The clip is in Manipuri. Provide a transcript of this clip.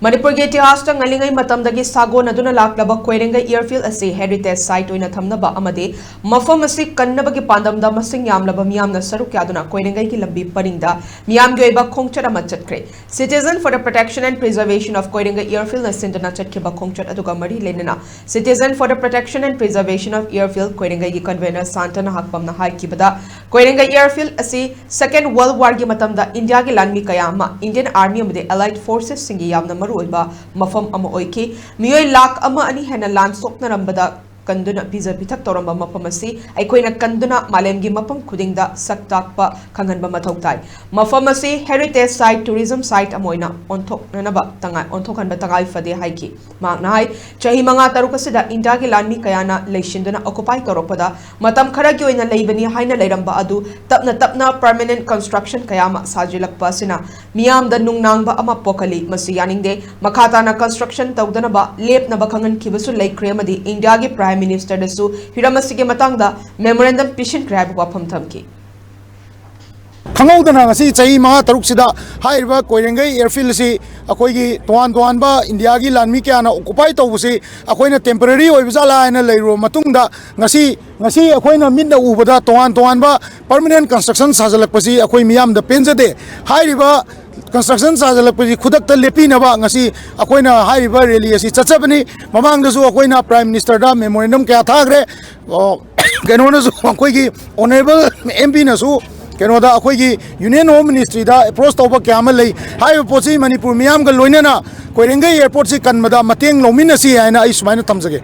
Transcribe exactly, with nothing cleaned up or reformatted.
ꯃꯅꯤꯄꯨꯔꯒꯤ ꯏꯇꯤꯍꯥꯁꯇ ꯉꯜꯂꯤꯉꯩ ꯃꯇꯝꯗꯒꯤ ꯁꯥꯒꯣꯟꯅꯗꯨꯅ ꯂꯥꯛꯂꯕ ꯀꯣꯏꯔꯦꯡꯒꯩ ꯑꯦꯌꯔꯐꯤꯜꯗ ꯑꯁꯤ ꯍꯦꯔꯤꯇꯦꯖ ꯁꯥꯏꯠ ꯑꯣꯏꯅ ꯊꯝꯅꯕ ꯑꯃꯗꯤ ꯃꯐꯝ ꯑꯁꯤ ꯀꯟꯅꯕꯒꯤ ꯄꯥꯟꯗꯝꯗ ꯃꯁꯤꯡ ꯌꯥꯝꯂꯕ ꯃꯤꯌꯥꯝꯅ ꯁꯔꯨꯛ ꯌꯥꯗꯨꯅ ꯀꯣꯏꯔꯦꯡꯒꯩꯒꯤ ꯂꯝꯕꯤ ꯄꯔꯤꯡꯗ ꯃꯤꯌꯥꯝꯒꯤ ꯑꯣꯏꯕ ꯈꯣꯡꯆꯠ ꯑꯃ ꯆꯠꯈ꯭ꯔꯦ꯫ Citizen for the Protection and Preservation of Koirengei Airfield ꯅ ꯁꯤꯟꯗꯨꯅ ꯆꯠꯈꯤꯕ ꯈꯣꯡꯆꯠ ꯑꯗꯨꯒ ꯃꯔꯤ ꯂꯩꯅꯅ Citizen for the Protection and Preservation of Airfield ꯀꯣꯏꯔꯦꯡꯒꯩꯒꯤ ꯀꯟꯚꯦꯅꯔ ꯁꯥꯟꯇꯅ ꯍꯥꯛꯄꯝꯅ ꯍꯥꯏꯈꯤꯕꯗ, ꯀꯣꯏꯔꯦꯡꯒꯩ ꯑꯦꯌꯔꯐꯤꯜꯗ ꯑꯁꯤ ꯁꯦꯀꯦꯟ ꯋꯥꯔꯜꯗ ꯋꯥꯔꯒꯤ ꯃꯇꯝꯗ ꯏꯟꯗꯤꯌꯥꯒꯤ ꯂꯥꯟꯃꯤ ꯀꯌꯥ ꯑꯃ ꯏꯟꯗꯤꯌꯟ ꯑꯥꯔꯃꯤ ꯑꯃꯗꯤ ꯑꯦꯂꯥꯏꯠ ꯐꯣꯔꯁꯦꯁꯁꯤꯡꯒꯤ ꯌꯥꯝꯅ ꯃꯔꯨꯑꯣꯏꯕ ꯃꯐꯝ ꯑꯃ ꯑꯣꯏꯈꯤ꯫ ꯃꯤꯑꯣꯏ ꯂꯥꯈ ꯑꯃ ꯑꯅꯤ ꯍꯦꯟꯅ ꯂꯥꯟ ꯁꯣꯛꯅꯔꯝꯕꯗ ꯀꯟꯗꯨꯅ ꯄꯤꯖ ꯄꯤꯊꯛ ꯇꯧꯔꯝꯕ ꯃꯐꯝ ꯑꯁꯤ ꯑꯩꯈꯣꯏꯅ ꯀꯟꯗꯨꯅ ꯃꯥꯂꯦꯝꯒꯤ ꯃꯐꯝ ꯈꯨꯗꯤꯡꯗ ꯁꯛ ꯇꯥꯛꯄ ꯈꯪꯍꯟꯕ ꯃꯊꯧ ꯇꯥꯏ꯫ ꯃꯐꯝ ꯑꯁꯤ ꯍꯦꯔꯤꯇꯦꯖ ꯁꯥꯏꯠ, ꯇꯨꯔꯤꯖꯝ ꯁꯥꯏꯠ ꯑꯃ ꯑꯣꯏꯅ ꯑꯣꯟꯊꯣꯛꯅꯅꯕ ꯇꯉꯥꯏ-, ꯑꯣꯟꯊꯣꯛꯍꯟꯕ ꯇꯉꯥꯏ ꯐꯗꯦ ꯍꯥꯏꯈꯤ꯫ ꯃꯍꯥꯛꯅ ꯍꯥꯏ, ꯆꯍꯤ ꯃꯉꯥ ꯇꯔꯨꯛ ꯑꯁꯤꯗ ꯏꯟꯗꯤꯌꯥꯒꯤ ꯂꯥꯟꯃꯤ ꯀꯌꯥꯅ ꯂꯩꯁꯤꯟꯗꯨꯅ ꯑꯣꯀꯨꯄꯥꯏ ꯇꯧꯔꯛꯄꯗ ꯃꯇꯝ ꯈꯔꯒꯤ ꯑꯣꯏꯅ ꯂꯩꯕꯅꯤ ꯍꯥꯏꯅ ꯂꯩꯔꯝꯕ ꯑꯗꯨ ꯇꯞꯅ ꯇꯞꯅ ꯄꯔꯃꯅꯦꯟꯠ ꯀꯟꯁꯇ꯭ꯔꯛꯁꯟ ꯀꯌꯥ ꯑꯃ ꯁꯥꯖꯤꯜꯂꯛꯄ ꯑꯁꯤꯅ ꯃꯤꯌꯥꯝꯗ ꯅꯨꯡꯅꯥꯡꯕ ꯑꯃ ꯄꯣꯛꯍꯜꯂꯤ꯫ ꯃꯁꯤ ꯌꯥꯅꯤꯡꯗꯦ꯫ ꯃꯈꯥ ꯇꯥꯅ ꯀꯟꯁꯇ꯭ꯔꯛꯁꯟ ꯇꯧꯗꯅꯕ ꯂꯦꯞꯅꯕ ꯈꯪꯍꯟꯈꯤꯕꯁꯨ ꯂꯩꯈ꯭ꯔꯦ ꯑꯃꯗꯤ ꯏꯟꯗꯤꯌꯥꯒꯤ ꯄ꯭ꯔꯥꯏꯝ ꯃꯤꯅꯤꯁꯇꯔꯗꯁꯨ ꯍꯤꯔꯝ ꯑꯁꯤꯒꯤ ꯃꯇꯥꯡꯗ ꯃꯦꯃꯣꯔꯦꯟꯗꯝ ꯄꯤꯁꯤꯟꯈ꯭ꯔꯦ ꯍꯥꯏꯕ ꯋꯥꯐꯝ ꯊꯝꯈꯤ꯫ ꯈꯪꯍꯧꯗꯅ ꯉꯁꯤ ꯆꯍꯤ ꯃꯉꯥ ꯇꯔꯨꯛꯁꯤꯗ ꯍꯥꯏꯔꯤꯕ ꯀꯣꯏꯔꯦꯡꯒꯩ ꯑꯦꯌꯔꯐꯤꯜ ꯑꯁꯤ ꯑꯩꯈꯣꯏꯒꯤ ꯇꯣꯉꯥꯟ ꯇꯣꯉꯥꯟꯕ ꯏꯟꯗꯤꯌꯥꯒꯤ ꯂꯥꯟꯃꯤ ꯀꯌꯥꯅ ꯑꯣꯀꯨꯄꯥꯏ ꯇꯧꯕꯁꯤ ꯑꯩꯈꯣꯏꯅ ꯇꯦꯝꯄꯔꯔꯤ ꯑꯣꯏꯕ ꯖꯥꯠꯂꯥ ꯍꯥꯏꯅ ꯂꯩꯔꯨꯔꯕ ꯃꯇꯨꯡꯗ, ꯉꯁꯤ, ꯉꯁꯤ ꯑꯩꯈꯣꯏꯅ ꯃꯤꯠꯅ ꯎꯕꯗ ꯇꯣꯉꯥꯟ ꯇꯣꯉꯥꯟꯕ ꯄꯔꯃꯅꯦꯟꯠ ꯀꯟꯁꯇ꯭ꯔꯛꯁꯟ ꯁꯥꯖꯤꯜꯂꯛꯄꯁꯤ ꯑꯩꯈꯣꯏ ꯃꯤꯌꯥꯝꯗ ꯄꯦꯟꯖꯗꯦ꯫ ꯍꯥꯏꯔꯤꯕ ꯀꯟꯁꯇ꯭ꯔꯛꯁꯟ ꯁꯥꯖꯤꯜꯂꯛꯄꯁꯤ ꯈꯨꯗꯛꯇ ꯂꯦꯞꯄꯤꯅꯕ ꯉꯁꯤ ꯑꯩꯈꯣꯏꯅ ꯍꯥꯏꯔꯤꯕ ꯔꯦꯂꯤ ꯑꯁꯤ ꯆꯠꯆꯕꯅꯤ꯫ ꯃꯃꯥꯡꯗꯁꯨ ꯑꯩꯈꯣꯏꯅ ꯄ꯭ꯔꯥꯏꯝ ꯃꯤꯅꯤꯁꯇꯔꯗ ꯃꯦꯃꯣꯔꯦꯟꯗꯝ ꯀꯌꯥ ꯊꯥꯈ꯭ꯔꯦ꯫ ꯑꯣ, ꯀꯩꯅꯣꯅꯁꯨ, ꯑꯩꯈꯣꯏꯒꯤ ꯑꯣꯅꯔꯦꯕꯜ ꯑꯦꯝ ꯄꯤꯅꯁꯨ ꯀꯩꯅꯣꯗ, ꯑꯩꯈꯣꯏꯒꯤ ꯌꯨꯅꯤꯌꯟ ꯍꯣꯝ ꯃꯤꯅꯤꯁꯇ꯭ꯔꯤꯗ ꯑꯦꯄ꯭ꯔꯣꯁ ꯇꯧꯕ ꯀꯌꯥ ꯑꯃ ꯂꯩ꯫ ꯍꯥꯏꯔꯤꯕ ꯄꯣꯠꯁꯤ ꯃꯅꯤꯄꯨꯔ ꯃꯤꯌꯥꯝꯒ ꯂꯣꯏꯅꯅ ꯀꯣꯏꯔꯦꯡꯒꯩ ꯑꯦꯌꯔꯄꯣꯔꯠꯁꯤ ꯀꯟꯕꯗ ꯃꯇꯦꯡ ꯂꯧꯃꯤꯟꯅꯁꯤ ꯍꯥꯏꯅ ꯑꯩ ꯁꯨꯃꯥꯏꯅ ꯊꯝꯖꯒꯦ꯫